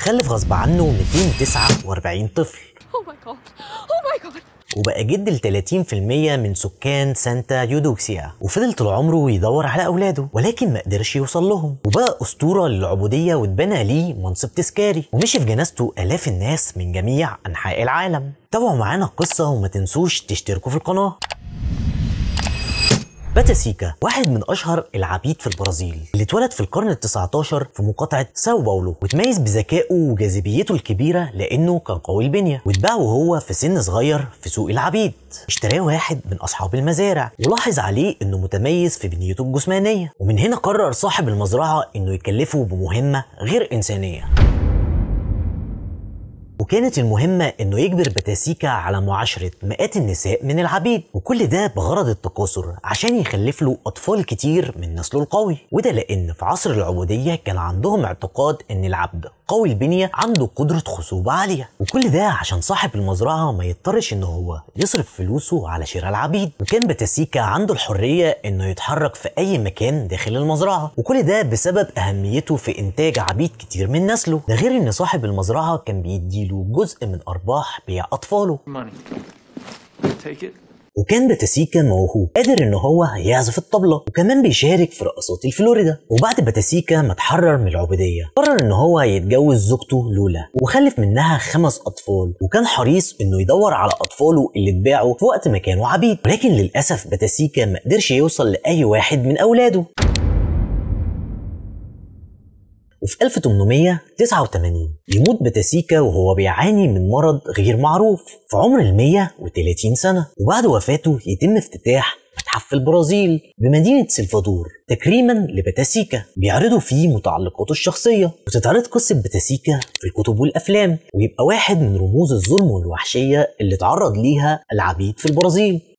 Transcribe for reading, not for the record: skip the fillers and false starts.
خلف غصب عنه 249 طفل. Oh my God. Oh my God. وبقى جد ل 30% من سكان سانتا يودوكسيا، وفضل طول عمره يدور على أولاده ولكن ما قدرش يوصل لهم، وبقى أسطورة للعبودية واتبنى ليه منصب تذكاري، ومشي في جنازته آلاف الناس من جميع أنحاء العالم. تابعوا معانا القصة وما تنسوش تشتركوا في القناة. باتاسيكا واحد من أشهر العبيد في البرازيل، اللي اتولد في القرن ال19 في مقاطعة ساو باولو، وتميز بذكائه وجاذبيته الكبيرة لأنه كان قوي البنية، واتباع وهو في سن صغير في سوق العبيد. اشتراه واحد من أصحاب المزارع ولاحظ عليه إنه متميز في بنيته الجسمانية، ومن هنا قرر صاحب المزرعة إنه يكلفه بمهمة غير إنسانية. وكانت المهمة إنه يجبر باتاسيكا على معاشرة مئات النساء من العبيد، وكل ده بغرض التكاثر عشان يخلف له أطفال كتير من نسله القوي. وده لأن في عصر العبودية كان عندهم اعتقاد إن العبد قوي البنية عنده قدرة خصوبة عالية، وكل ده عشان صاحب المزرعة ما يضطرش إن هو يصرف فلوسه على شراء العبيد. وكان باتاسيكا عنده الحرية إنه يتحرك في أي مكان داخل المزرعة، وكل ده بسبب أهميته في إنتاج عبيد كتير من نسله، ده غير إن صاحب المزرعة كان بيديله جزء من أرباح بيع أطفاله. وكان باتاسيكا موهوب، قادر إن هو يعزف الطبلة، وكمان بيشارك في رقصات الفلوريدا. وبعد باتاسيكا ما اتحرر من العبودية قرر إن هو يتجوز زوجته لولا، وخلف منها 5 أطفال، وكان حريص إنه يدور على أطفاله اللي اتباعوا في وقت ما كانوا عبيد، ولكن للأسف باتاسيكا ما قدرش يوصل لأي واحد من أولاده. وفي 1889 يموت باتاسيكا وهو بيعاني من مرض غير معروف في عمر 130 سنة، وبعد وفاته يتم افتتاح متحف في البرازيل بمدينة سلفادور تكريما لباتاسيكا، بيعرضوا فيه متعلقاته الشخصية، وتتعرض قصة باتاسيكا في الكتب والأفلام، ويبقى واحد من رموز الظلم والوحشية اللي اتعرض ليها العبيد في البرازيل.